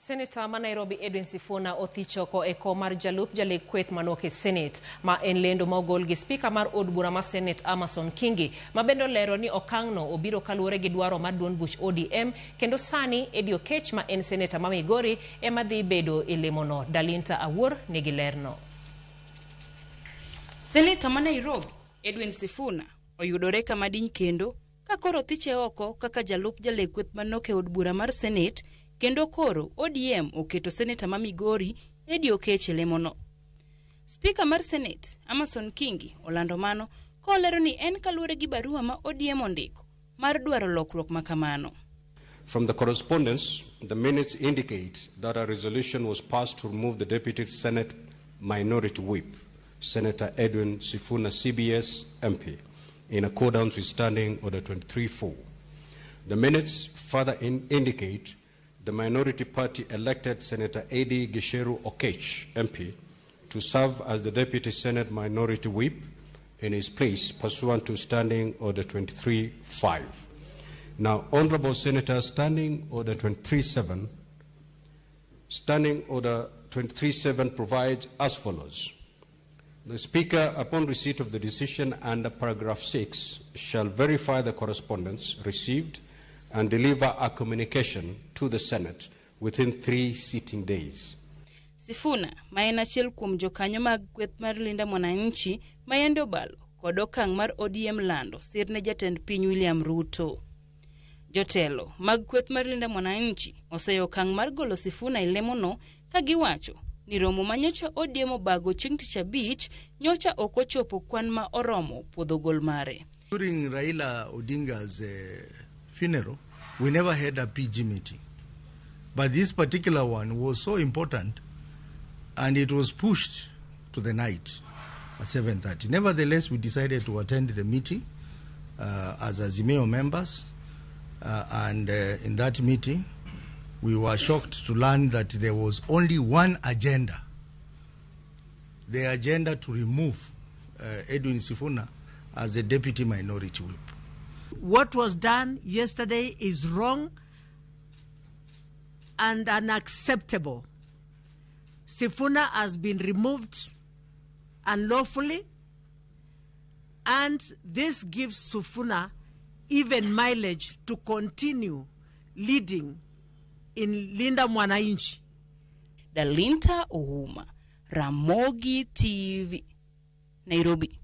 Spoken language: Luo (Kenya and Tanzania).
Seneta ma Nairobi Edwin Sifuna othich oko e kom mar jalup jalek kweth manok e Senate. Ma en lendo ma ogol gi spika mar od bura ma Senate Amason Kingi, ma bende olero ni okang'no obiro kaluwore gi dwaro mar duond buch ODM kendo sani Eddie Oketch ma en seneta ma Migori ema dhi bedo e lemono. Dalinta Awuor nigi lerno. Seneta ma Nairobi Edwin Sifuna oyudore kama diny kendo ka koro othiche oko kaka jalup jalek kweth manok e od bura mar Senate kendo koro ODM oketo seneta ma Migori Eddie Oketch e lemono. Spika mar Senate Amason Kingi olando mano kolero ni en kaluwore gi barua ma ODM ondiko mar dwaro lokruok ma kamano. From the correspondence, the minutes indicate that a resolution was passed to remove the Deputy Senate Minority Whip, Senator Edwin Sifuna, CBS MP, in accordance with Standing Order 23-4. The minutes further indicate the minority party elected Senator Eddie Gicheru Oketch, MP, to serve as the Deputy Senate Minority Whip in his place pursuant to Standing Order 23-5. Now, Honorable Senator, Standing Order 23-7, Standing Order 23-7 provides as follows. The Speaker, upon receipt of the decision under paragraph 6, shall verify the correspondence received and deliver a communication to the Senate within 3 sitting days. Sifuna, ma en achiel kuom jokanyo mag kweth mar Linda Mwananchi ma yande obalo kod okang' mar ODM lando sir ne jatend piny William Ruto. Jotelo mag kweth mar Linda Mwananchi oseyo okang' mar golo Sifuna e lemono ka giwacho ni romo ma nyocha ODM obago chieng' tich abich nyocha ok ochopo kwan ma oromo puodho gol mare. During Raila Odinga's funeral, we never had a PG meeting. But this particular one was so important, and it was pushed to the night at 7:30. Nevertheless, we decided to attend the meeting as Azimio members, and in that meeting, we were shocked to learn that there was only one agenda, the agenda to remove Edwin Sifuna as the deputy minority whip. What was done yesterday is wrong and unacceptable. Sifuna has been removed unlawfully, and this gives Sifuna even mileage to continue leading in Linda Mwananchi. Dalinta Ouma, Ramogi TV, Nairobi.